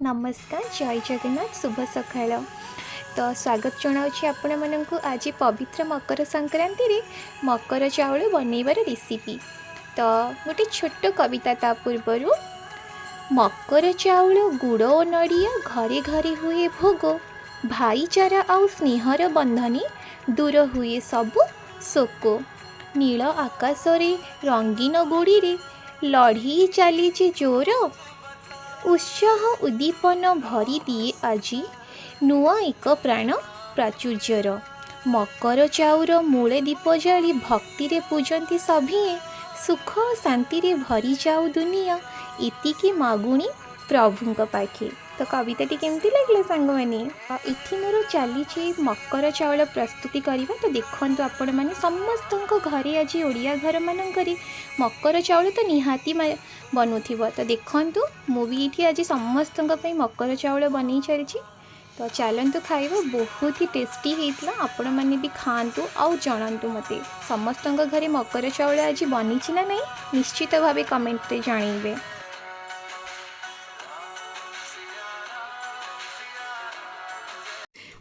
ନମସ୍କାର, ଜୟ ଜଗନ୍ନାଥ, ଶୁଭ ସକାଳ। ତ ସ୍ୱାଗତ ଜଣାଉଛି ଆପଣମାନଙ୍କୁ ଆଜି ପବିତ୍ର ମକର ସଂକ୍ରାନ୍ତିରେ ମକର ଚାଉଳ ବନେଇବାର ରେସିପି। ତ ଗୋଟେ ଛୋଟ କବିତା ତା ପୂର୍ବରୁ। ମକର ଚାଉଳ, ଗୁଡ଼ ଓ ନଡ଼ିଆ ଘରେ ଘରେ ହୁଏ ଭୋଗ। ଭାଇଚାରା ଆଉ ସ୍ନେହର ବନ୍ଧନେ ଦୂର ହୁଏ ସବୁ ଶୋକ। ନୀଳ ଆକାଶରେ ରଙ୍ଗୀନ ଗୁଡ଼ିରେ ଲଢ଼େଇ ଚାଲିଛି ଜୋର। ଉତ୍ସାହ ଉଦ୍ଦୀପନ ଭରିଦିଏ ଆଜି ନୂଆ ଏକ ପ୍ରାଣ ପ୍ରାଚୁର୍ଯ୍ୟର। ମକର ଚାଉର ମୂଳେ ଦୀପ ଜାଳି ଭକ୍ତିରେ ପୂଜନ୍ତି ସଭିଏଁ। ସୁଖ ଶାନ୍ତିରେ ଭରିଯାଉ ଦୁନିଆ, ଏତିକି ମାଗୁଣି ପ୍ରଭୁଙ୍କ ପାଖେ। ତ କବିତାଟି କେମିତି ଲାଗିଲା ସାଙ୍ଗମାନେ? ଏଠି ମୋର ଚାଲିଛି ମକର ଚାଉଳ ପ୍ରସ୍ତୁତି କରିବା। ତ ଦେଖନ୍ତୁ ଆପଣମାନେ, ସମସ୍ତଙ୍କ ଘରେ ଆଜି ଓଡ଼ିଆ ଘରମାନଙ୍କରେ ମକର ଚାଉଳ ତ ନିହାତି ବନୁଥିବ। ତ ଦେଖନ୍ତୁ, ମୁଁ ବି ଏଇଠି ଆଜି ସମସ୍ତଙ୍କ ପାଇଁ ମକର ଚାଉଳ ବନେଇ ଚାଲିଛି। ତ ଚାଲନ୍ତୁ ଖାଇବା। ବହୁତ ହି ଟେଷ୍ଟି ହେଇଥିଲା। ଆପଣମାନେ ବି ଖାଆନ୍ତୁ ଆଉ ଜଣାନ୍ତୁ ମୋତେ, ସମସ୍ତଙ୍କ ଘରେ ମକର ଚାଉଳ ଆଜି ବନିଛି ନା ନାହିଁ। ନିଶ୍ଚିତ ଭାବେ କମେଣ୍ଟରେ ଜଣାଇବେ।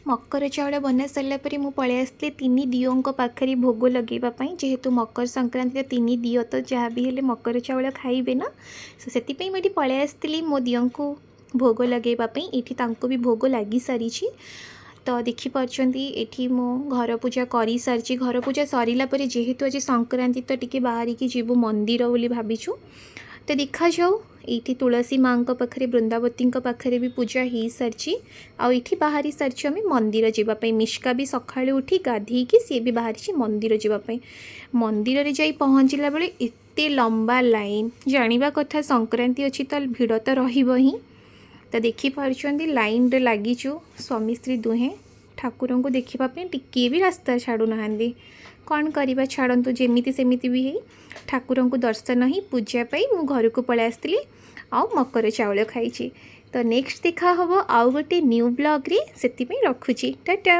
ମକର ଚାଉଳ ବନା ସାରିଲା ପରେ ମୁଁ ପଳେଇ ଆସିଥିଲି ତିନି ଦିଅଙ୍କ ପାଖରେ ଭୋଗ ଲଗେଇବା ପାଇଁ। ଯେହେତୁ ମକର ସଂକ୍ରାନ୍ତିର ତିନି ଦିଅ ତ ଯାହା ବି ହେଲେ ମକର ଚାଉଳ ଖାଇବେ ନା, ସୋ ସେଥିପାଇଁ ମୁଁ ଏଠି ପଳେଇ ଆସିଥିଲି ମୋ ଦିଅଙ୍କୁ ଭୋଗ ଲଗେଇବା ପାଇଁ। ଏଇଠି ତାଙ୍କୁ ବି ଭୋଗ ଲାଗିସାରିଛି। ତ ଦେଖିପାରୁଛନ୍ତି, ଏଠି ମୁଁ ଘର ପୂଜା କରିସାରିଛି। ଘର ପୂଜା ସରିଲା ପରେ, ଯେହେତୁ ଆଜି ସଂକ୍ରାନ୍ତି, ତ ଟିକେ ବାହାରିକି ଯିବୁ ମନ୍ଦିର ବୋଲି ଭାବିଛୁ। ତ ଦେଖାଯାଉ। ଏଇଠି ତୁଳସୀ ମାଆଙ୍କ ପାଖରେ, ବୃନ୍ଦାବତୀଙ୍କ ପାଖରେ ବି ପୂଜା ହେଇସାରିଛି ଆଉ ଏଇଠି ବାହାରି ସାରିଛୁ ଆମେ ମନ୍ଦିର ଯିବା ପାଇଁ। ମିଷ୍କା ବି ସକାଳୁ ଉଠି ଗାଧେଇକି ସିଏ ବି ବାହାରିଛି ମନ୍ଦିର ଯିବା ପାଇଁ। ମନ୍ଦିରରେ ଯାଇ ପହଞ୍ଚିଲା ବେଳେ ଏତେ ଲମ୍ବା ଲାଇନ୍। ଜାଣିବା କଥା, ସଂକ୍ରାନ୍ତି ଅଛି ତ ଭିଡ଼ ତ ରହିବ ହିଁ। ତ ଦେଖିପାରୁଛନ୍ତି, ଲାଇନ୍ରେ ଲାଗିଛୁ ସ୍ୱାମୀ ସ୍ତ୍ରୀ ଦୁହେଁ ଠାକୁରଙ୍କୁ ଦେଖିବା ପାଇଁ। ଟିକିଏ ବି ରାସ୍ତା ଛାଡ଼ୁନାହାନ୍ତି। କ'ଣ କରିବା, ଛାଡ଼ନ୍ତୁ। ଯେମିତି ସେମିତି ବି ହେଇ ଠାକୁରଙ୍କୁ ଦର୍ଶନ ହିଁ ପୂଜା ପାଇଁ ମୁଁ ଘରକୁ ପଳେଇ ଆସିଥିଲି ଆଉ ମକର ଚାଉଳ ଖାଇଛି। ତ ନେକ୍ସଟ ଦେଖା ହେବ ଆଉ ଗୋଟେ ନ୍ୟୁ ବ୍ଲଗ୍ରେ। ସେଥିପାଇଁ ରଖୁଛି। ଟାଟା।